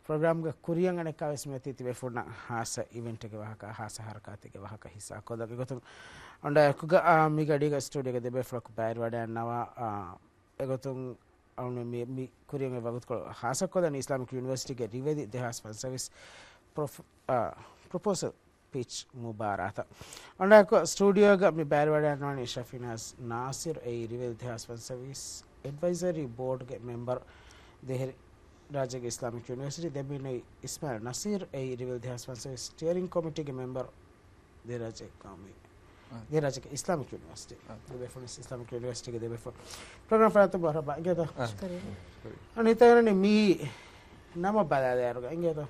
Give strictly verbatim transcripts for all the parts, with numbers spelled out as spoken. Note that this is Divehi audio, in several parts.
ޕްރޮގްރާމްގެ ކުރިއަށް އަނެއްކާވެސް މިއޮތީ ތިބޭފުޅުންނަށް ހާއްސަ އިވެންޓެއްގެ ވާހަކަ، ހާއްސަ ހަރަކާތެއްގެ ވާހަކަ ހިއްސާކޮށްލަން. އެގޮތުން އަންޑާ އެކުގަ، އާ، މި ގަޑީގަ ސްޓޫޑިއޯގެ ދެބޭފުޅަކު ބައިވެރިވަޑައިގަންނަވާ، އާ، އެގޮތުން އަޅުން މި، މި ކުރިއަށް ވަގުތުކޮޅު ހާއްސަކޮށްލަނީ އިސްލާމިކް ޔުނިވަރސިޓީގެ ރިވެލި ދެހާސް ފަންސަވީސް ޕްރޮފް-، އާ، ޕްރޮޕޯސަލް ޕިޗް މުބާރާތަށް. އަންޑާ އެކު ސްޓޫޑިއޯގަ މި ބައިވެރިވަޑައިގަންނަވަނީ ޝަފީނާޒް ނާސިރު އެއީ ރިވެލި ދެހާސް ފަންސަވީސް އެޑްވައިޒަރީ ބޯޑްގެ މެމްބަރު، ދިވެހި ރާއްޖޭގެ އިސްލާމިކް ޔުނިވަރސިޓީ. ދެން މި އިންނަނީ އިސްމާއިލް ނަސީރު އެއީ ރިވެލި ދެހާސް ފަންސަވީސް ސްޓިއަރިން ކޮމިޓީގެ މެމްބަރު، ދިވެހިރާއްޖޭގެ ގައުމީ، އާ. ދިވެހިރާއްޖޭގެ އިސްލާމިކް ޔުނިވަރސިޓީ. އާ. ދެބޭފުޅުން އިސްލާމިކް ޔުނިވަރސިޓީގެ ދެބޭފުޅުން. ޕްރޮގްރާމް ފަރާތުން މަރުޙަބާ. އިނގޭތޯ؟ އާ. ޝުކުރިއްޔާ. ޝުކުރިއްޔާ. އަން ހިތަށް އަންނަނީ މި ނަމަ ބަލާލާއިރުގަ. އިނގޭތޯ؟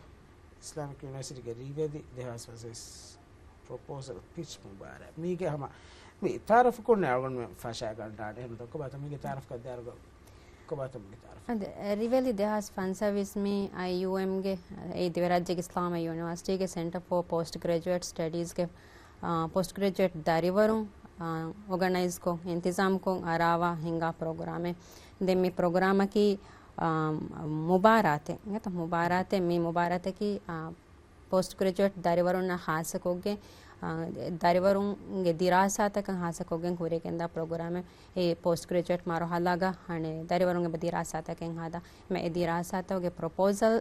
އިސްލާމިކް ޔުނިވަރސިޓީގެ ރިވެލި ދެހާސް ފަންސަވީސް ޕްރޮޕޯސަލް ޕިޗް މުބާރާތް. މީގެ ހަމަ މި ތައާރަފް ކުރުން އަޅުގަނޑުމެން ފަށާގަންނާނެ. އެހެންތޯ ކޮބާތޯ މީގެ ތައާރަފް ކަން ދާއިރުގަ؟ ކޮބާތޯ މީގެ ތައާރަފް؟ އަދި، އެ، ރިވެލި ދެހާސް ފަންސަވީސް މި އައިޔޫއެމްގެ، އެ، ދިވެރާއްޖޭގެ އިސްލާމީ ޔުނިވަރސިޓީގެ ސެންޓަރ ފޯ ޕޯސްޓް ގްރެޖުއޭޓް ސްޓަޑީޒްގެ، އާ، ޕޯސްޓް ގްރެޖުއޭޓް ދަރިވަރުން، އާ، އޯގަނައިޒްކޮށް، އިންތިޒާމްކޮށް އަރާވާ ހިނގާ ޕްރޮގްރާމެއް. ދެން މި ޕްރޮގްރާމަކީ، އާ، މުބާރާތެއް. އިނގޭތޯ މުބާރާތެއް، މި މުބާރާތަކީ، އާ، ޕޯސްޓް ގްރެޖުއޭޓް ދަރިވަރުންނާ ޚާއްޞަކޮށްގެން، އާ، ދަރިވަރުންގެ ދިރާސާތަކަށް ޚާއްޞަކޮށްގެން ކުރިޔަށް ގެންދާ ޕްރޮގްރާމެއް. އެ ޕޯސްޓް ގްރެޖުއޭޓް މަރުހަލާގަ އަނެއް ދަރިވަރުންގެ ދިރާސާތަކެއް ހަދާ، މި އެ ދިރާސާތަކުގެ ޕްރޮޕޯސަލް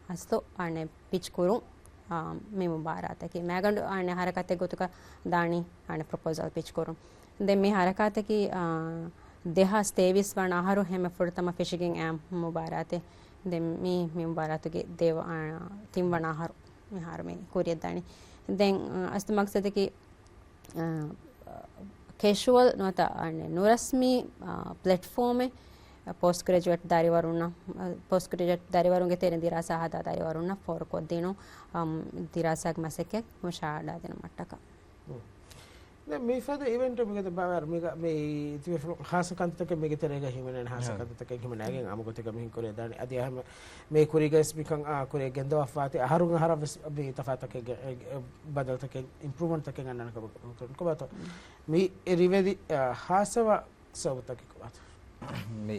އަސްލު އަނެއް ޕިޗް ކުރުން، އާ، މި މުބާރާތަކީ މައިގަނޑު އަނެއް ހަރަކާތެއް ގޮތުގަ ދާނީ އަނެއް ޕްރޮޕޯސަލް ޕިޗް ކުރުން. ދެން މި ހަރަކާތަކީ، އާ، ދެހާސް ތޭވީސް ވަނަ އަހަރު ހަމަ ފުރަތަމަ ފެށިގެން އައި މުބާރާތެއް. ދެން މި، މި މުބާރާތުގެ ދެ ވަ-، އާ، ތިން ވަނަ އަހަރު މިހާރު މި ކުރިޔަށްދާނީ. ދެން، އާ، އަސްލު މަގްސަދަކީ، އާ، ކެޝުއަލް ނުވަތަ، އާ، ނުރަސްމީ، އާ، ޕްލެޓްފޯމެއް، އާ، ޕޯސްޓް ގްރެޖުއޭޓް ދަރިވަރުންނަށް، އާ، ޕޯސްޓް ގްރެޖުއޭޓް ދަރިވަރުންގެ ތެރެއިން ދިރާސާ ހަދާ ދަރިވަރުންނަށް ފޯރުކޮށްދިނުން، އާ، ދިރާސާގެ މަސައްކަތް ހުށަހަޅާދިނުމަށްޓަކާ. ދެން މި ފަދަ އިވެންޓް މިގަދަ ބާވާރު މިގަ-، މި ތިބޭފުޅުން ޚާއްޞަ ކަންތައްތަކެއް މީގެ ތެރޭގަ ހިމެނޭނެ، ޚާއްޞަ ހާ. ކަންތައްތަކެއް ހިމެނޭގެން އާއްމު ގޮތެއްގަ މިހެން ކުރިޔަށްދާނެ. އަދި އެހެން މި ކުރީގައިސް މިކަން، އާ، ކުރިޔަށް ގެންދަވާފައި އަހަރުން އަހަރަށް ވެސް މި ތަފާތުތަކެއް، އެ، އެ، ބަދަލުތަކެއް، އިމްޕްރޫވްމަންޓްތަކެއް އަންނާނެ ކަމަށް ކުރިން. ކޮބާތޯ؟ މި ރިވެލި، އާ، ޚާއްޞަވާ ސަބަބުތަކެއް ކޮބާތޯ؟ މި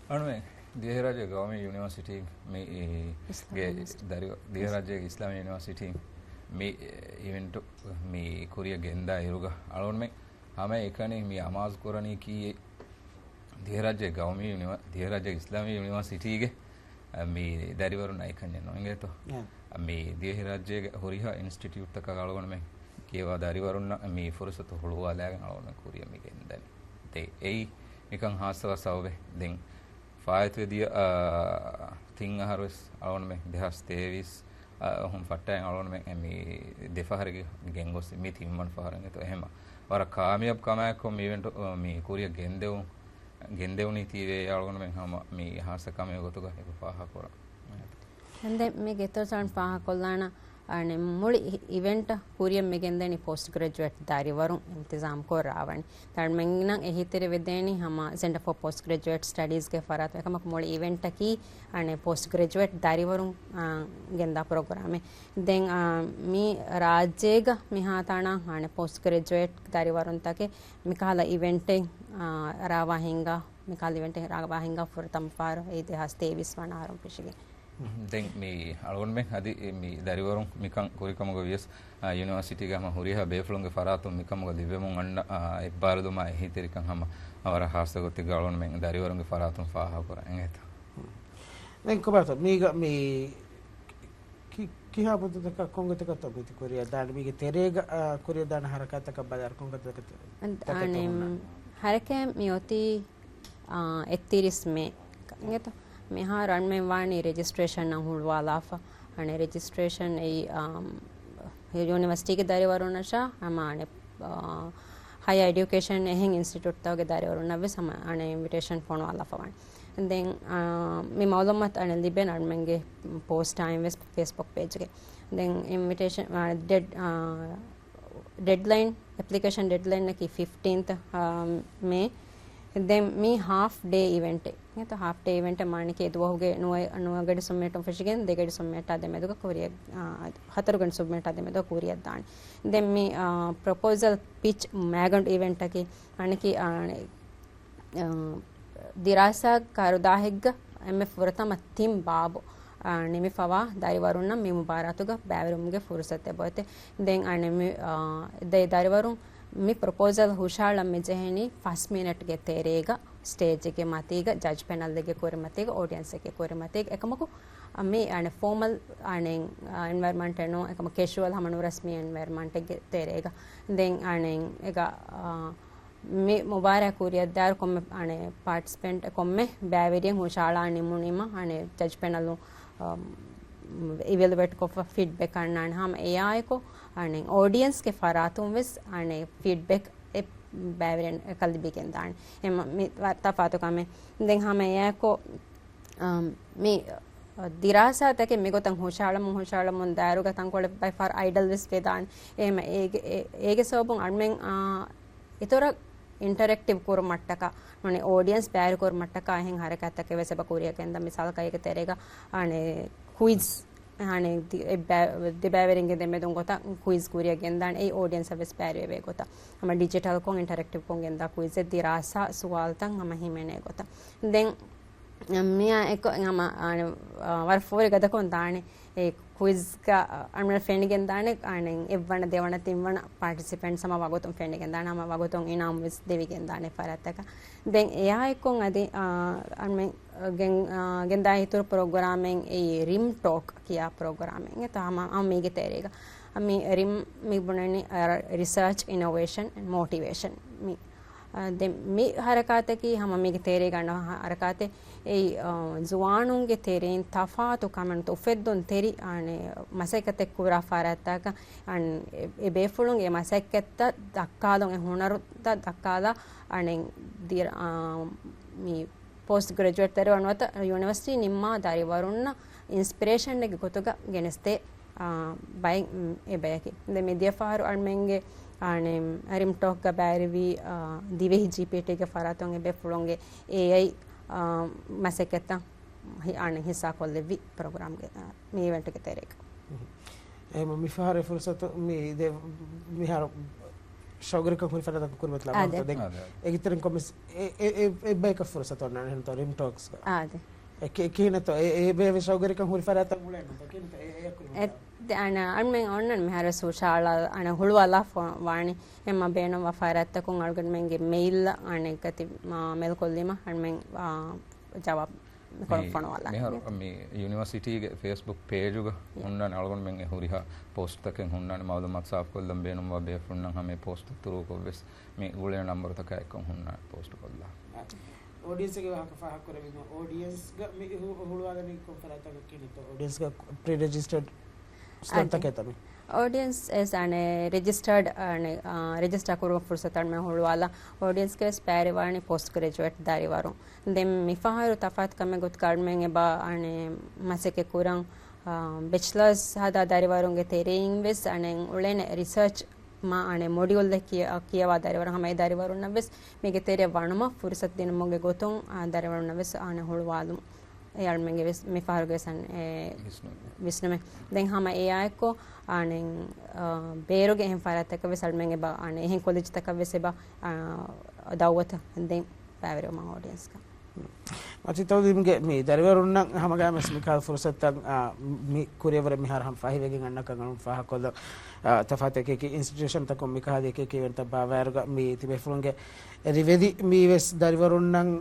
އަޅުމެ ދިވެހިރާއްޖޭ ގައުމީ ޔުނިވަރސިޓީ މި ގެ އިސްލާމީ ދަރި-، ދިވެހިރާއްޖޭގެ އިސްލާމީ ޔުނިވަރސިޓީ މި އިވެންޓު މި ކުރިޔަށް ގެންދާ އިރުގަ އަޅުގަނޑުމެން ހަމަ އެކަނި މި އަމާޒު ކުރަނީ ކީއް؟ ދިވެހިރާއްޖޭ ގައުމީ ޔުނިވަ-، ދިވެހިރާއްޖޭގެ އިސްލާމީ ޔުނިވަރސިޓީގެ މި ދަރިވަރުންނަށް އެކަންޏެއް ނުއިނގޭތޯ؟ އެ. މި ދިވެހިރާއްޖޭގެ ހުރިހާ އިންސްޓިޓިއުޓްތަކަށް އަޅުގަނޑުމެން ކިޔަވާ ދަރިވަރުންނަށް މި ފުރުސަތު ހުޅުވާލާގެން އަޅުގަނޑުމެން ކުރިޔަށް މި ގެންދަނީ. ދެ-، އެއީ މިކަން ހާއްސަވާ ސަބަބެއް. ދެން ފާއިތުވެދިޔަ، އާ، ތިން އަހަރުވެސް އަޅުގަނޑުމެން ދެހާސް ތޭވީސް، އާ، ހުން ފައްޓައިން އަޅުގަނޑުމެން މި ދެފަހަރެއްގެ ގެންގޮސް މި ތިންވަނަ ފަހަރު އިނގޭތޯ. އެހެންމަ ވަރަށް ކާމިޔާބު ކަމާއެކު މި އިވެންޓު މި ކުރިޔަށް ގެންދެވުން، ގެންދެވުނީތީވެ އަޅުގަނޑުމެން ހަމަ މި ހާއްސަ ކަމެއް ގޮތުގަ އެކު ފާހަގަކުރަން. ދެން މި ގެތޯސާން ފާހަގަކޮށްލާނަ، އަނެއް މުޅި އި-، އިވެންޓަށް ކުރިޔަށް މިގެންދަނީ ޕޯސްޓް ގްރެޖުއޭޓް ދަރިވަރުން އިންތިޒާމްކޮށް ރާވަނީ. ތަންމެންނަށް އެހީތެރިވެދޭނީ ހަމަ ސެންޓަރ ފޯ ޕޯސްޓް ގްރެޖުއޭޓް ސްޓަޑީޒްގެ ފަރާތުން. އެކަމަކު މުޅި އިވެންޓަކީ އަނެއް ޕޯސްޓް ގްރެޖުއޭޓް ދަރިވަރުން، އާ، ގެންދާ ޕްރޮގްރާމެއް. ދެން، އާ، މި ރާއްޖޭގަ މިހާތަނަށް އަނެއް ޕޯސްޓް ގްރެޖުއޭޓް ދަރިވަރުންތަކެއް މިކަހަލަ އިވެންޓެއް، އާ، ރާވާ ހިނގާ، މިކަހަލަ އިވެންޓެއް ރާވާ ހިނގާ ފުރަތަމަ ފަހަރު އެއީ ދެހާސް ތޭވީސް ވަނަ އަހަރުން ފެށިގެން. ދެން މި އަޅުގަނޑުމެން އަދި މި ދަރިވަރުން މިކަން ކުރިކަމުގަ ވިޔަސް، އާ، ޔުނިވަރސިޓީގެ ހަމަ ހުރިހާ ބޭފުޅުންގެ ފަރާތުން މިކަމުގަ ލިބެމުން އަންނަ، އާ، އެއްބާރުލުމާ އެހީތެރިކަން ހަމަ ވަރަށް ހާއްސަ ގޮތެއްގަ އަޅުގަނޑުމެން ދަރިވަރުންގެ ފަރާތުން ފާހަގަކުރަން އެނގޭތަ؟ ދެން ކޮބާތޯ މީގަ މި ކި-، ކިހާ ބުދުތަކަށް ކޮންގޮތަކަށްތޯ މިތި ކުރިޔަށް ދާނެ؟ މީގެ ތެރޭގަ، އާ، ކުރިޔަށް ދާނެ ހަރަކާތްތަކަށް ބަލާއިރު ކޮންގޮތަކަށް ތަކެތި އަނެއް ހުންނާނެ؟ ހަރަކާތް މި އޮތީ، އާ، އެއްތިރީސް މޭ. އިނގޭތޯ؟ މިހާރު އަންމެން ވާނީ ރެޖިސްޓްރޭޝަން އަށް ހުޅުވާލާފަ. އަނެއް ރެޖިސްޓްރޭޝަން އެއީ، އާ، ޔުނިވަރސިޓީގެ ދަރިވަރުންނަށާ ހަމަ އަނެއް، އާ، ހަޔަރ އެޑިޔުކޭޝަން އެހެން އިންސްޓިޓިއުޓްތަކުގެ ދަރިވަރުންނަށް ވެސް ހަމަ އަނެއް އިންވިޓޭޝަން ފޮނުވާލާފަ ވާނެ. ދެން، އާ، މި މައުލޫމާތު އަނެއް ލިބޭނެ އަންމެންގެ ޕޯސްޓާއިން ވެސް ފޭސްބުކް ޕޭޖްގެ. ދެން އިންވިޓޭޝަން، އާ، ޑެޑް-، އާ، ޑެޑްލައިން، އެޕްލިކޭޝަން ޑެޑްލައިންއަކީ ފިފްޓީންތަ، އާ، މޭ. ދެން މީ ހާފް ޑޭ އިވެންޓެއް. އެތަ ހާފް ޑޭ އިވެންޓެއް މާނައަކީ ދުވަހުގެ ނުވަ-، ނުވަ ގަޑި ސުން މިނެޓުން ފެށިގެން ދެ ގަޑި ސުން މިނެޓާ ދެމެދުގަ ކުރިޔަށް، އާ، ހަތަރު ގަޑި ސުން މިނެޓާ ދެމެދުގަ ކުރިޔަށް ދާނެ. ދެން މި، އާ، ޕްރޮޕޯސަލް ޕިޗް މައިގަނޑު އިވެންޓަކީ މާނައަކީ، އާ، އާ، ދިރާސާ ކަރުދާހެއްގަ އެންމެ ފުރަތަމަ ތިން ބާބު، ނިމިފަވާ ދަރިވަރުންނަށް މި މުބާރާތުގަ ބައިވެރިވުމުގެ ފުރުސަތެއް އެބައޮތޭ. ދެން އަނެއް މި، އާ، ދެ ދަރިވަރުން މި ޕްރޮޕޯސަލް ހުށަހަޅަން މި ޖެހެނީ ފަސް މިނެޓްގެ ތެރޭގަ ސްޓޭޖެއްގެ މަތީގަ، ޖަޖް ޕެނަލްއެއްގެ ކުރިމަތީގަ، އޯޑިއެންސެއްގެ ކުރިމަތީގަ، އެކަމަކު މި އަނެއް ފޯމަލް އަނެއް އެންވަޔަރްމަންޓެއް ނޫން، އެކަމަކު ކެޝުއަލް ހަމަ ނުރަސްމީ އެންވަޔަރްމަންޓެއްގެ ތެރޭގަ. ދެން އަނެއް އެގަ، އާ، މި މުބާރާތް ކުރިއަށްދާއިރު ކޮންމެ، އަނެއް، ޕާޓިސިޕެންޓް ކޮންމެ ބައިވެރިއެއް ހުށަހަޅާ ނިމުނީމަ، އަނެއް، ޖަޖް ޕެނަލު، އަ، އިވެލުއޭޓް ކޮށްފަ ފީޑްބެކް އަންނާނެ. ހަމަ އެއާއެކު، އަނެއް، އޯޑިއެންސްގެ ފަރާތުން ވެސް، އަނެއް، ފީޑްބެކް އެ ބައިވެރިން ކަލިބިގެން ދާނެ. އެމަ މި ތަފާތު ކަމެއް. ދެން ހަމަ އެއާއެކު، އަމް، މި ދިރާސާތަކެއް މިގޮތަށް ހުށަހަޅަމުން، ހުށަހަޅަމުން ދާއިރުގަ ތަންކޮޅެއް ބައެއް ފަހަރު އައިޑަލް ވެސް ވެދާނެ. އެހެމަ އޭގެ، އޭ-، އޭގެ ސަބަބުން އަޅުމެން، އާ، އިތުރަށް އިންޓަރެކްޓިވް ކުރުމަށްޓަކާ، ނޫނީ އޯޑިއެންސް ބައިވެރި ކުރުމަށްޓަކާ އެހެން ހަރަކާތްތަކެއް ވެސް އެބަ ކުރިއަށް ގެންދާ. މިސާލަކަށް އޭގެ ތެރޭގަ، އާނެ، ކުއިޒް، އާނެ، ދި-، އެ ބައި-، ދެބައިވެރިންގެ ދެމެދުން ގޮތަށް ކުއިޒް ކުރިއަށް ގެންދާނެ. އެއީ އޯޑިއެންސަށް ވެސް ބައިވެރިވޭ ގޮތަށް. ހަމަ ޑިޖިޓަލްކޮށް، އިންޓަރެކްޓިވްކޮށް ގެންދާ ކުއިޒެއް، ދިރާސާ ސުވާލުތައް ހަމަ ހިމެނޭ ގޮތަށް. ދެން މިއާ އެކު ހަމަ، އާނެ، ވަރަށް ފޯރި ގަދަކޮށް ދާނެ. އެ ކުއިޒްގަ އަންނަ ފެނިގެން ދާނެ، އަނެއް އެއްވަނަ، ދެވަނަ، ތިންވަނަ ޕާޓިސިޕެންޓްސް ހަމަ ވަގުތުން ފެނިގެން ދާނެ، ހަމަ ވަގުތުން އިނާމު ވެސް ދެވިގެން ދާނެ ފަރާތްތަކަށް. ދެން އެއާއެކު އަދި، އާ، އަންމެ ގެން-، އާ، ގެންދާ އިތުރު ޕްރޮގްރާމެއް އެއީ ރިމް ޓޯކް ކިޔާ ޕްރޮގްރާމެއް. އެތަ ހަމަ އަ މީގެ ތެރޭގަ. އަ މި ރިމް މި ބުނަނީ، އަ، ރިސާޗް އިނޮވޭޝަން މޯޓިވޭޝަން މި އާ، ދެން މި ހަރަކާތަކީ ހަމަ މީގެ ތެރޭގަ އަންނަ ހަ-، ހަރަކާތެއް. އެއީ، އާ، ޒުވާނުންގެ ތެރެއިން ތަފާތު ކަމެއް ނުވަތަ އުފެއްދުން ތެރި، އާނެ، މަސައްކަތެއް ކުރާ ފަރާތްތަކަށް، އާން، އެ، އެ ބޭފުޅުންގެ މަސައްކަތްތައް ދައްކާލުން، އެ ހުނަރުތައް ދައްކާލާ، އާނެ، ދިރ-، އާ، މި ޕޯސްޓް ގްރެޖުއޭޓް ދަރިވަރުން ނުވަތަ ޔުނިވަރސިޓީ ނިންމާ ދަރިވަރުންނަށް އިންސްޕިރޭޝަންއެއްގެ ގޮތުގަ ގެނެސްދޭ. އާ، ބައެއް، އެ ބަޔަކީ. ދެން މި ދިޔަ ފަހަރު އަޅުމެންގެ، އާނެ، ރިމް ޓޯކްގަ ބައިވެރިވީ، އާ، ދިވެހި ޖީޕީޓީގެ ފަރާތުން އެބޭފުޅުންގެ އޭއައި، އާ، މަސައްކަތްތައް ހި-، އާނެ، ހިއްސާކޮށްލެއްވި ޕްރޮގްރާމްގެ، އާ، މި އިވެންޓްގެ ތެރޭގަ. އެހެން މިފަހަރު އެ ފުރުސަތު މި ދެ-، މިހާރު ޝައުގުވެރިކަން ހުރި ފަރާތަކުން ކުރިމަތިލާ އާދެ. ބަހުތަ ދެން އާދެ. އޭގެ ތެރެއިން ކޮންމެސް އެ-، އެ-، އެ-، އެއްބަޔަކަށް ފުރުސަތު އޮންނާނެ އެހެންތޯ ރިމް ޓޯކްސްގަ. އާދެ. އެ ކި-، ކިހިނެއްތޯ އެ-، އެ ބޭވެ ޝައުގުވެރިކަން ހުރި ފަރާތަކުން އުޅޭނެ ކިހިނެއްތޯ އެ-، އެ ކުރިމަތިލާ؟ އެ-، ދެ-، އަނެއް އަންމެން އޮންނަން މިހާރު ހުށަހަޅާ އަނެއް ހުޅުވާލާފަ ވާނީ. އެމަ ބޭނުންވާ ފަރާތްތަކުން އަޅުގަނޑުމެންގެ މެއިލް އަނެއް ގަތި، އާ، މެއިލް ކޮށްލީމަ އަންމެން، އާ، ޖަވާބު މި-، ފޮނުވާލާ. މިހާރު މި ޔުނިވަރސިޓީގެ ފޭސްބުކް ޕޭޖުގަ ޔާ. ހުންނާނެ އަޅުގަނޑުމެން އެ ހުރިހާ ޕޯސްޓްތަކެއް ހުންނާނެ މައުލޫމާތު ސާފުކޮށްލަން ބޭނުންވާ ބޭފުޅުންނަށް ހަމަ އެ ޕޯސްޓް ތުރޫކޮށްވެސް މި އުޅޭނެ ނަންބަރުތަކާ އެއްކޮށް ހުންނާނެ ޕޯސްޓް ކޮށްލާ. އޯޑިއެންސްގެ ވާހަކަ ފާހަގަކުރެވިމަ އޯޑިއެންސްގަ މި ހު-، ހުޅުވާލަނީ ކޮން ފަރާތްތަކަކީ ނެތޯ؟ އޯޑިއެންސްގަ ޕްރީ ރެޖިސްޓަޑް ސްލޮޓްތަކެއް ތަމި. އޯޑިއެންސް އެސް އަނެ ރެޖިސްޓަޑް އަނެ، އާ، ރެޖިސްޓާ ކުރުމަށް ފުރުސަތު އަންމެ ހުޅުވާލާ. އޯޑިއެންސްގެ ވެސް ބައިވެރިވާނީ ޕޯސްޓް ގްރެޖުއޭޓް ދަރިވަރުން. ދެން މިފަހަރު ތަފާތު ކަމެއް ގޮތުގަ އަންމެން އެބަ އަނެ މަސައްކަތް ކުރަން، އާ، ބެޗްލަރސް ހަދާ ދަރިވަރުންގެ ތެރެއިން ވެސް އަނެ އުޅޭނެ ރިސާޗް މާ އަނެ މޮޑިއުލް ކިޔަ-، ކިޔަވާ ދަރިވަރުން ހަމަ އެ ދަރިވަރުންނަށް ވެސް މީގެ ތެރެއަށް ވަނުމަށް ފުރުސަތު ދިނުމުގެ ގޮތުން، އާ، ދަރިވަރުންނަށް ވެސް އާނެ ހުޅުވާލުން. އެ އަޅުމެންގެ ވެސް މި ފަހަރުގެ ވެސް އަން-، އެ ވިސްނުމެއް. ވިސްނުމެއް. ދެން ހަމަ އެއާއެކު އާނެ، އާ، ބޭރުގެ އެހެން ފަރާތްތަކަށް ވެސް އަޅުމެން އެބަ އާނެ އެހެން ކޮލެޖްތަކަށް ވެސް އެބަ، އާ، ދައުވަތު ދެން ބައިވެރިވަމުން އޯޑިއެންސްގަ. މަތި ތައުލީމްގެ މި ދަރިވަރުންނަށް ހަމަގައިމުވެސް މިކަހަލަ ފުރުސަތުތައް، އާ، މި ކުރިއަށްވުރެ މިހާރު ހަމަ ފަހިވެގެން އަންނަކަން އަޅުން ފާހަގަކޮށްލަން. އާ، ތަފާތު އެކި އިންސްޓިޓިއުޝަންތަކުން މިކަހަލަ އެކި އެކި އިވެންޓްތައް ބާއްވާއިރުގަ މި ތިބޭފުޅުންގެ ރިވެދި މީވެސް ދަރިވަރުންނަށް،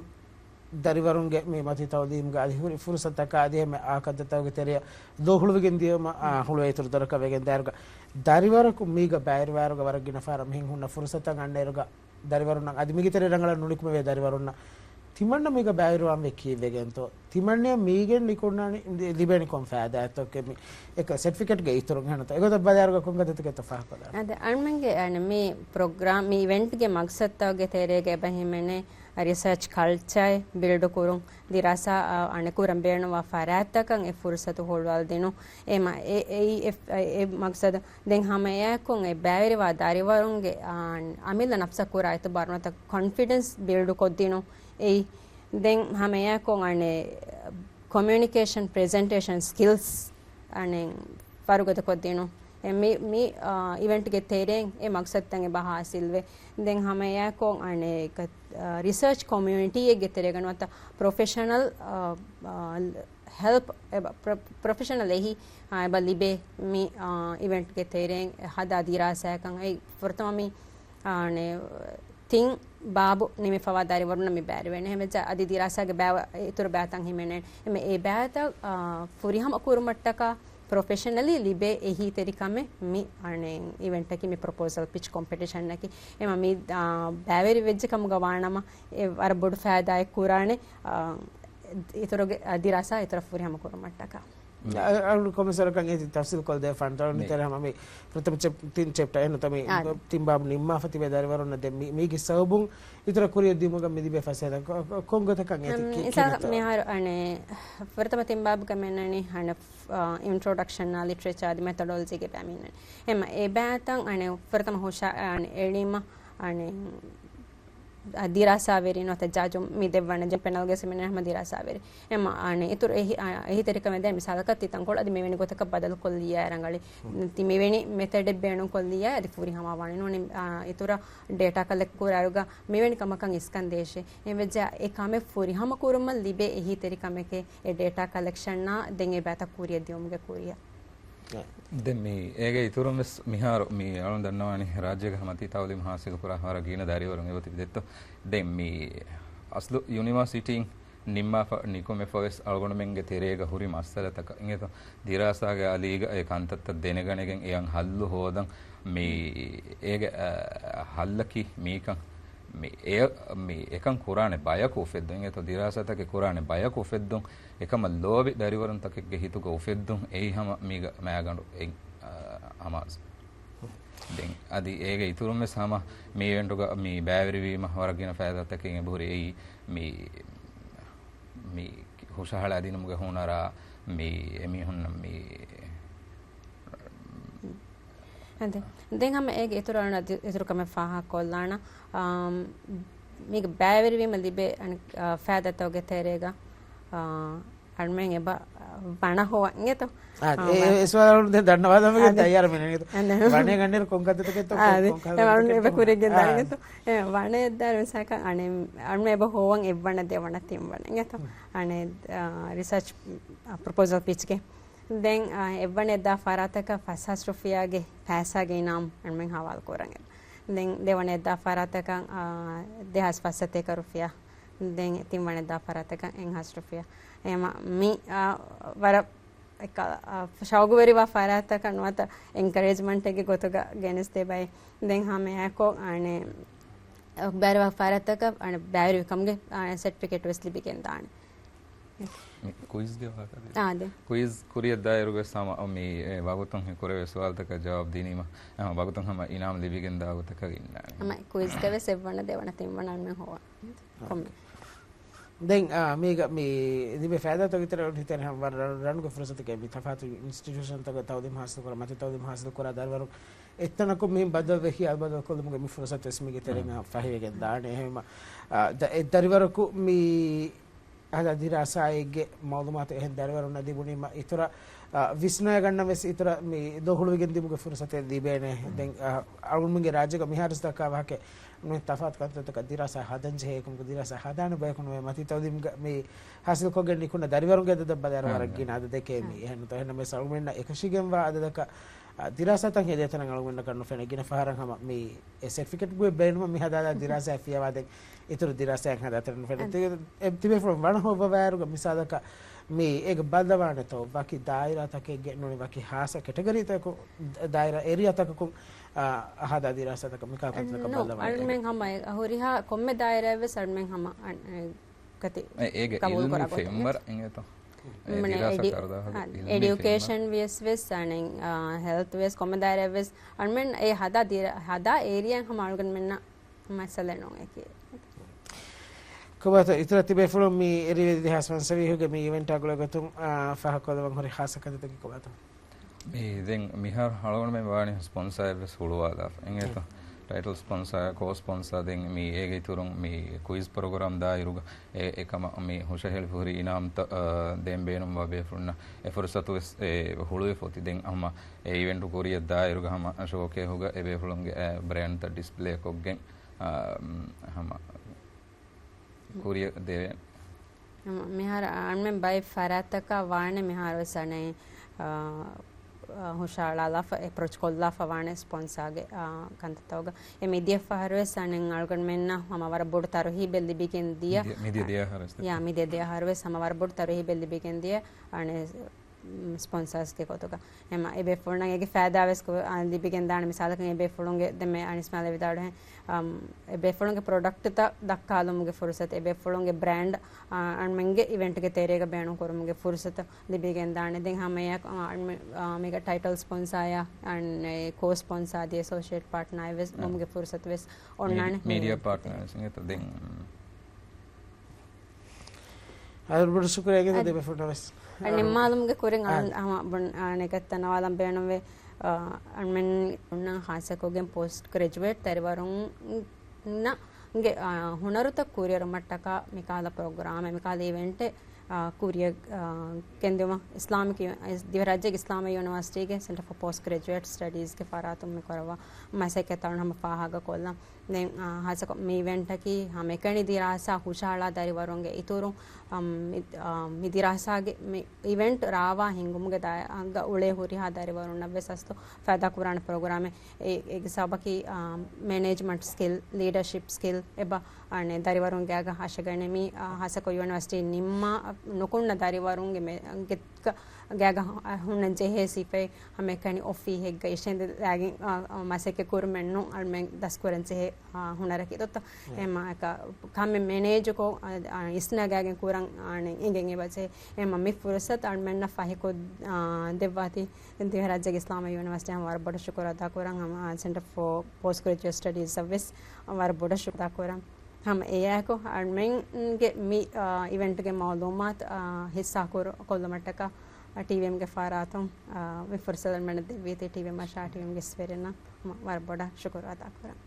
ދަރިވަރުންގެ މި މަތި ތައުލީމްގަ އަދި ހުރި ފުރުސަތަކާ އަދި ހަމަ އާކަށްދަތަކުގެ ތެރެއަށް ދޯ ހުޅުވިގެން ދިޔުމަށް، އާ، ހުޅުވޭ އިތުރު ދުރަކަށް ވެގެން ދާއިރުގަ ދަރިވަރަކު މީގަ ބައިވެރިވާއިރުގަ ވަރަށް ގިނަ ފަހަރަށް މިހެން ހުންނަ ފުރުސަތައް އަންނައިރުގަ ދަރިވަރުންނަށް އަދި މީގެ ތެރެއަށް ރަނގަޅަށް ނުނިކުމެވޭ ދަރިވަރުންނަށް ތިމަންނަ މީގަ ބައިވެރިވާންވީ ކީއްވެގެންތޯ؟ ތިމަންނަޔަށް މީގެން ނިކުންނާނީ ލިބޭނީ ކޮން ފައިދާއެއްތޯ މި އެކަ ސެޓްފިކެޓްގެ އިތުރުން ހަނަތަ އެގޮތަށް ބަލާއިރުގަ ކޮން ގަދަތަކެއްތޯ ފާހަގަކޮށްލާނެ؟ އަދި އަޅުމެންގެ އަނެ މި ޕްރޮގްރާމް، މި އިވެންޓްގެ މަގްސަދުތަކުގެ ތެރޭގަ އެބަ ހިމެނޭ ރިސާޗް ކަލްޗާއެއް ބިލްޑް ކުރުން، ދިރާސާ އަނެއް ކުރަން ބޭނުންވާ ފަރާތްތަކަށް އެ ފުރުސަތު ހުޅުވާލަދިނުން. އެ މަ-، އެ، އެއީ އެ، އެ މަގްސަދު. ދެން ހަމަ އެއާއެކު އެ ބައިވެރިވާ ދަރިވަރުންގެ، އާ، އަމިއްލަ ނަފްސަށް ކުރާ އިތުބާރު ނުވަތަ ކޮންފިޑެންސް ބިލްޑް ކޮށްދިނުން. އެއީ ދެން ހަމަ އެއާއެކު އަނެ ކޮމިއުނިކޭޝަން، ޕްރެޒެންޓޭޝަން ސްކިލްސް އަނެ ފަރުގަދަ ކޮށްދިނުން. އެ މި، މި، އާ، އިވެންޓްގެ ތެރެއިން އެ މަގްސަދުތައް އެބަ ހާސިލްވޭ. ދެން ހަމަ އެއާއެކު އަނެ އާ، ރިސާޗް ކޮމިއުނިޓީއެއްގެ ތެރޭގަ ނުވަތަ ޕްރޮފެޝަނަލް، އާ، އާ، ހެލްޕް އެބަ ޕްރޮ-، ޕްރޮފެޝަނަލް އެހީ، އާ، އެބަ ލިބޭ މި، އާ، އިވެންޓްގެ ތެރެއިން ހަދާ ދިރާސާއަކަށް. އެއީ ފުރަތަމަ މި، އާ، ތިން ބާބު ނިމިފަވާ ދަރިވަރުންނަށް މި ބައިވެރިވޭނެ. ހެމަޖާ އަދި ދިރާސާގެ ބައިވަ އިތުރު ބައިތައް ހިމެނޭނެ. އެމެ އެ ބައިތައް، އާ، ފުރިހަމަ ކުރުމަށްޓަކާ ޕްރޮފެޝަނަލީ ލިބޭ އެހީތެރިކަމެއް މި އަނެއް އިވެންޓަކީ މި ޕްރޮޕޯސަލް ޕިޗް ކޮމްޕިޓިޝަންއަކީ. އެމަ މި، އާ، ބައިވެރި ވެއްޖެ ކަމުގަ ވާނަމަ އެ ވަރަށް ބޮޑު ފައިދާއެއް ކުރާނެ، އާ، އިތުރުގެ، އާ، ދިރާސާ އިތުރަށް ފުރިހަމަ ކުރުމަށްޓަކާ. އަ-، އަޅު ކޮމިސަރަކަށް އޭތި ތަފްސީލް ކޮށް ދޭ ފަންތަޅު މި. ނިތޭރ ހަމަ މި ފުރަތަމަ ޗެޕް-، ތިން ޗެޕްޓަ އެހެން ތަ މި އާ، ތިން ބާބު ނިންމާފަ ތިބޭ ދަރިވަރުންނަށް ދެ މި-، މީގެ ސަބަބުން އިތުރަށް ކުރިއަށް ދިއުމުގަ މި ލިބޭ ފަސޭހަ ކޮ-، ކޮ-، ކޮން ގޮތަކަށް އޭތި ކި-، އިންސާ ކިހިނެއްތޯ؟ މިހާރު އަނެ ފުރަތަމަ ތިން ބާބުގަ މެންނަނީ އަނެ، އާ، އިންޓްރޮޑަކްޝަން އާ ލިޓްރޭޗާ އަދި މެތޮޑޮލޮޖީގެ ބައި މިންނަނީ. އެމަ އެ ބައިތައް އަނެ ފުރަތަމަ ހުށަ-، އަނެ އެޅީމަ އަނެ އަ، ދިރާސާވެރި ނުވަތަ ޖަޖުން މި ދެއްވަން ޖަޖުން ޕެނަލްގެ ސެމިނާ ހަމަ ދިރާސާވެރި. އެމަ އަނެ އިތުރު އެހި-، އަ، އެހީތެރިކަމެއް ދޭން މިސާލަކަށް ތި ތަންކޮޅު އަދި މިވެނި ގޮތަކަށް ބަދަލު ކޮށްލިއްޔާ ރަނގަޅި. ތި މިވެނި މެތަޑެއް ބޭނުން ކޮށްލިއްޔާ އަދި ފުރިހަމަ ވާނެ ނޫނީ، އަ، އިތުރަށް ޑޭޓާ ކަލެކްޓް ކުރާއިރުގަ މިވެނި ކަމަކަށް އިސްކަން ދޭށޭ. އެވެއްޖެ އެ ކަމެއް ފުރިހަމަ ކުރުމަށް ލިބޭ އެހީތެރިކަމެކޭ އެ ޑޭޓާ ކަލެކްޝަންއާ ދެން އެ ބައިތައް ކުރިއަށް ދިއުމުގެ ކުރިއަށް. ދެން މި އޭގެ އިތުރުން ވެސް މިހާރު މި އަޅުން ދަންނަވާނީ ރާއްޖޭގެ ހަމަ ތި ތައުލީމް ހާސިލު ކުރާ ވަރަށް ގިނަ ދަރިވަރުން އެބަތިބި ދެއްތޯ. ދެން މި އަސްލު ޔުނިވާސިޓީން ނިންމާފަ ނިކުމެފަ ވެސް އަޅުގަނޑުމެންގެ ތެރޭގަ ހުރި މައްސަލަތަކަށް އިނގޭތޯ ދިރާސާގެ އަލީގަ އެ ކަންތައްތައް ދެނެގަނެގެން އެއަށް ހައްލު ހޯދަން މި އޭގެ، އަ، ހައްލަކީ މީކަން މި އެ، މި އެކަން ކުރާނެ ބަޔަކު އުފެއްދުން އިނގޭތޯ ދިރާސާތަކެއް ކުރާނެ ބަޔަކު އުފެއްދުން އެކަމަށް ލޯބި ދަރިވަރުންތަކެއްގެ ހިތުގަ އުފެއްދުން އެއީ ހަމަ މީގަ މައިގަނޑު އެއް، އާ، އަމާޒު. ދެން އަދި އޭގެ އިތުރުން ވެސް ހަމަ މި އިވެންޓުގަ މި ބައިވެރިވީމަ ވަރަށް ގިނަ ފައިދާތަކެއް އެބަހުރި އެއީ މި، މި ހުށަހަޅާ ދިނުމުގެ ހުނަރާ މި އެމީހުންނަށް މި އަދި ދެން ހަމަ އޭގެ އިތުރު އަޅުން އަދި އިތުރު ކަމެއް ފާހަގަކޮށްލާނަ، އާ، މީގެ ބައިވެރިވީމަ ލިބޭ އަނެއް، އާ، ފައިދާތަކުގެ ތެރޭގަ، އާ، އަޅުމެން އެބަ ވަނަ ހޮވަން އިނގޭތޯ؟ އާ، އާ، އެ، ވަ-، އެ ސުވާލު ދެން ދަންނަވާލަމެގެ އަދި ތައްޔާރަށް މި ނޭނގޭތޯ. އަދި ވަނޭ ގަނޑިރު ކޮން ކަންތައްތަކެއްތޯ، އާ، ކޮން، އަދި ކޮން އެ ވަނުން ކަންތައްތަކެއްތޯ އެބަ ކުރިއަށް ގެންދާނެ އިނގޭތޯ. އެ ވަނައެއް ދާރު މިސާލަކަށް އަނެއް އަޅުމެން އެބަ ހޮވަން އެއްވަނަ ދެވަނަ ތިންވަނަ އިނގޭތޯ. އަނެއް، އާ، ރިސާޗް، އާ، ޕްރޮޕޯސަލް ޕިޗްގެ ދެން، އާ، އެއްވަނަ އެއްދާ ފަރާތަކަށް ފަސް ހާސް ރުފިޔާގެ ފައިސާގެ އިނާމް އަންމެން ހަވާލު ކުރަން. ދެން ދެވަނަ އެއްދާ ފަރާތަކަށް، އާ، ދެހާސް ފަސްސަތޭކަ ރުފިޔާ. ދެން ތިންވަނަ އެއްދާ ފަރާތަކަށް އެއްހާސް ރުފިޔާ. އެމަ މި، އާ، ވަރަށް އެކަ-، އާ، ޝައުގުވެރިވާ ފަރާތަކަށް ނުވަތަ އެންކަރޭޖްމަންޓެއްގެ ގޮތުގަ ގެނެސްދޭ ބައެއް. ދެން ހަމައެއާއެކު، އާނެ، ބައިވެރިވާ ފަރާތަކަށް، އާނެ، ބައިވެރިވިކަމުގެ، އާނެ، ސެޓްފިކެޓް ވެސް ލިބިގެންދާނެ. މި ކުއިޒްގެ ވާހަކަ ދޭ. އާ، ދޭ. ކުއިޒް ކުރިއަށްދާއިރު ވެސް ހަމަ މި، އެ، ވަގުތުން ހި ކުރެވޭ ސުވާލުތަކަށް ޖަވާބު ދިނީމަ، އެ، ވަގުތުން ހަމަ އިނާމް ލިބިގެންދާ ގޮތަކަށް އިންނާނެ. ހަމަ ކުއިޒްގަ ވެސް އެއްވަނަ ދެވަނަ ތިންވަނަ އަންމެން ހޮވާ. ކޮންމެ. ދެން، އާ، މީގަ މި ލިބޭ ފައިދާތަކުގެ ތެރޭ ހިތަން ވަރަށް ރަން-، ރަނުގެ ފުރުސަތެކޭ މި ތަފާތު އިންސްޓިޓިއުޝަންތަކުގަ ތައުލީމް ހާސިލް ކުރާ، މަތި ތައުލީމް ހާސިލް ކުރާ ދަރިވަރުން އެއްތަނަކުން މިހެން ބަދަލުވެ ހިޔާލު ބަދަލު ކޮށްލުމުގެ މި ފުރުސަތު ވެސް މީގެ ތެރެއިން ފަހިވެގެން ދާނެ. އެހެންވީމަ، އާ، ދަ-، އެ ދަރިވަރަކު މި ހަދާ ދިރާސާއެއްގެ މައުލޫމާތު އެހެން ދަރިވަރުންނަށް ލިބުނީމަ އިތުރަށް، އާ، ވިސްނަޔަގަންނަން ވެސް އިތުރަށް މި ދޮހުޅުވިގެން ދިމުގެ ފުރުސަތެއް ލިބޭނެ. ދެން، އާ، އަޅުގަނޑުމެންގެ ރާއްޖޭގަ މިހާރު ވެސް ދައްކާ ވާހަކަ ނުވެ ތަފާތު ކަންތައްތަކަށް ދިރާސާ ހަދަން ޖެހޭ ކަމަކު ދިރާސާ ހަދާނެ ބަޔަކު ނުވޭ މަތި ތައުލީމްގަ މި ހާސިލްކޮށްގެން ނިކުންނަ ދަރިވަރުންގެ އަދަދަށް ބަލާއިރު ވަރަށް ގިނަ އަދަދެކޭ މި. އެހެން ނުތަ އެހެންނަމަވެސް އަޅުގަނޑުމެންނަށް އެކަށީގެންވާ އަދަދަކަށް، އާ، ދިރާސާތައް ހެދޭތަނަށް އަޅުގަނޑަކަށް ނުފެނޭ. ގިނަ ފަހަރަށް ހަމަ މި އެ ސެޓްފިކެޓް ބޭނުމަށް މި ހަދާލާ ދިރާސާއެއް ފިޔަވާދޭން އިތުރު ދިރާސާއެއް ހަދާތަނަށް ނުފެނޭ. ތި-، އެ ތިބޭފުޅުން ވަނަ ހޮއްވަވާއިރުގަ މިސާލަކަށް މި އޭގެ ބައްލަވާނެތޯ ވަކި ދާއިރާތަކެއްގެ ނޫނީ ވަކި ހާއްސަ ކެޓަގަރީތަކު ދާއިރާ އޭރިއާތަކަކުން، އާ، ހަދާ ދިރާސާތަކަށް މި ކާކު ކަންތައްތަކަށް ނޯ، ބައްލަވާނެ. އަޅުމެން ހަމަ އެ ހުރިހާ ކޮންމެ ދާއިރާއެއް ވެސް އަޅުމެން ހަމަ އަން-، އެ، ގަތި އެ، އޭގެ ގަބޫލު އިލްމީ ކުރާ ގޮތަށް ފެންވަރަށް އިނގޭތޯ؟ އެ މަނެ ދިރާސާ އެޑި-، ކަރުދާހުގެ އާ، އިލްމީ އެޑިއުކޭޝަން ފެންވަރ. ވިޔަސް ވެސް އަނެއް، އާ، ހެލްތް ވެސް ކޮންމެ ދާއިރާއެއް ވެސް އަޅުމެން އެ ހަދާ ދިރާ-، ހަދާ އޭރިއާއިން ހަމަ އަޅުގަނޑުމެންނަށް މައްސަލައެއް ނޫން އެކީ. ކޮބާތޯ އިތުރަށް ތިބޭފުޅުން މި އެރިވެ ދެހާސް ފަންސަވީހުގެ މި އިވެންޓާ ގުޅޭ ގޮތުން، އާ، ފާހަގަކޮށްލަވަން ހުރި ހާއްސަ ކަންތައްތަކީ ކޮބާތޯ؟ މި ދެން މިހާރު އަޅުގަނޑުމެން ވާނީ ސްޕޮންސާއެއް ވެސް ހުޅުވާލާފަ. އިނގޭތޯ؟ ޓައިޓަލް ސްޕޮންސާ، ކޯ ސްޕޮންސާ، ދެން މި އޭގެ އިތުރުން މި ކުއިޒް ޕްރޮގްރާމް ދާއިރުގަ އެ، އެކަމަށް މި ހުށަހެޅިފަ ހުރި އިނާމްތައް، އާ، ދޭން ބޭނުންވާ ބޭފުޅުންނަށް އެ ފުރުސަތު ވެސް އެ ހުޅުވިފަ އޮތީ. ދެން ހަމަ އެ އިވެންޓު ކުރިއަށް ދާއިރުގަ ހަމަ ޝޯކޭހުގަ އެ ބޭފުޅުންގެ އެ ބްރޭންޑްތައް ޑިސްޕްލޭ ކޮށްގެން، އާ، ހަމަ ކުރިއަށް ދެވޭނެ. މިހާރު އަންމެން ބައެއް ފަރާތްތަކަށް ވާނެ މިހާރު ވެސް އަނެއް، އާ، އާ، ހުށަހަޅާލާފަ، އެޕްރޯޗް ކޮށްލާފަ ވާނެ ސްޕޮންސާގެ، އާ، ކަންތައްތަކުގަ. އެ މިދިޔަ ފަހަރު ވެސް އަނެއް އަޅުގަނޑުމެންނަށް ހަމަ ވަރަށް ބޮޑު ތަރުހީބެއް ލިބިގެން ދިޔަ. މިދިޔަ، މިދިޔަ ދިޔަ އަހަރު ވެސް. ޔާ، މިދިޔަ ދިޔަ އަހަރު ވެސް ހަމަ ވަރަށް ބޮޑު ތަރުހީބެއް ލިބިގެން ދިޔަ. އަނެއް ސްޕޮންސާސްގެ ގޮތުގަ. އެމަ އެ ބޭފުޅުންނަށް އޭގެ ފައިދާ ވެސް ކު-، އާ، ލިބިގެން ދާނެ. މިސާލަކަށް އެ ބޭފުޅުންގެ ދެމެ އަނިސްމާލެ ވިދާޅުހެން، އަމް، އެ ބޭފުޅުންގެ ޕްރޮޑަކްޓްތައް ދައްކާލުމުގެ ފުރުސަތު، އެ ބޭފުޅުންގެ ބްރޭންޑް، އާ، އަންމެންގެ އިވެންޓްގެ ތެރޭގަ ބޭނުން ކުރުމުގެ ފުރުސަތު ލިބިގެން ދާނެ. ދެން ހަމައެއާ، އާ، އަންމެ-، އާ، މީގަ ޓައިޓަލް ސްޕޮންސާއާ، އަން އެ ކޯ ސްޕޮންސާ ދިޔަ އެސޯޝިއޭޓް ޕާޓްނާއެއް ވެސް އާ. ވުމުގެ ފުރުސަތު ވެސް އޮންނާނެ. މީޑިއާ މީ-، ޕާޓްނާ ވެސް އިނގޭތަ ދެން. އަދި ބޮޑު ޝުކުރިއްޔާ ދެ ބޭފުޅުންނަށް ވެސް. އަ، ނިންމާލުމުގެ ކުރިން އަ، އަ، ހަމަ ބުން-، އަ، ނެގައްތަ ނަވާލަން ބޭނުންވޭ، އަ، އަންމެން އޮންނަ ހާއްސަކޮށްގެން ޕޯސްޓް ގްރެޖުއޭޓް ދަރިވަރުންގެ، އަ، ހުނަރުތައް ކުރިއެރުމަށްޓަކާ މިކާލަ ޕްރޮގްރާމެއް، މިކާލަ އިވެންޓެއް، އަ، ކުރިއަށް، އަ، ގެންދިއުމަށް އިސްލާމިކް ޔު-، ދިވެހިރާއްޖޭގެ އިސްލާމީ ޔުނިވަރސިޓީގެ ސެންޓަރ ފޯ ޕޯސްޓް ގްރެޖުއޭޓް ސްޓަޑީޒްގެ ފަރާތުން މި ކުރައްވާ މަސައްކަތްތައް ހަމަ ފާހަގަކޮށްލަން. ދެން، އާ، ހާއްސަކޮށް މި އިވެންޓަކީ ހަމައެކަނި ދިރާސާ ހުށަހަޅާ ދަރިވަރުންގެ އިތުރުން، އަމް، މި، އާ، މި ދިރާސާގެ މި އިވެންޓް ރާވާ ހިންގުމުގެ ދާއިރާގަ އުޅޭ ހުރިހާ ދަރިވަރުންނަށް ވެސް އަސްލު ފައިދާ ކުރާނެ ޕްރޮގްރާމެއް. އެ، އޭގެ ސަބަބަކީ، އާ، މެނޭޖްމަންޓް ސްކިލް، ލީޑަޝިޕް ސްކިލް އެބަ، އާނެ، ދަރިވަރުންގެ އަގަށް ހަށަގަނެމީ، އާ، ހާއްސަކޮށް ޔުނިވަރސިޓީ ނިންމާ ނުކުންނަ ދަރިވަރުންގެ މެ-، ގެ-، ގާގަ ހުންނަން ޖެހޭ ސިފައެއް ހަމައެކަނި އޮފީހެއްގަ އިށެނދެލާގެން، އާ، އާ، މަސައްކަތް ކުރުމެއް ނޫން. އަޅުމެން ދަސްކުރަން ޖެހޭ، އާ، ހުނަރަކީ ދޮއްތަ؟ އެމަ އެކަ ކަމެއް މެނޭޖުކޮށް، އާ، އާ، އިސްނަގާގެން ކުރަން، އާނެ، އިނގެން އެބަޖެހޭ. އެމަ މި ފުރުސަތު އަޅުމެންނަށް ފަހިކޮށް، އާ، ދެއްވާތީ ދިވެހިރާއްޖޭގެ އިސްލާމީ ޔުނިވަރސިޓީ ހަމަ ވަރަށް ބޮޑަށް ޝުކުރު އަދާކުރަން. ހަމަ، އާ، ސެންޓަރ ފޯ ޕޯސްޓް ގްރެޖުއޭޓް ސްޓަޑީޒަށް ވެސް ވަރަށް ބޮޑަށް ޝުކުރު އަދާކުރަން. ހަމަ އެއާއެކު އަޅުމެންގެ މި، އާ، އިވެންޓްގެ މައުލޫމާތު، އާ، ހިއްސާ ކުރު-، ކޮށްލުމަށްޓަކާ، އާ، ޓީވީއެމްގެ ފަރާތުން، އާ، މި ފުރުސަތު އަޅުމެންނަށް ދެއްވީތީ ޓީވީއެމް އަށާ ޓީވީއެމްގެ އިސްވެރިންނަށް ހަމަ ވަރަށް ބޮޑަށް ޝުކުރު އަދާކުރަން.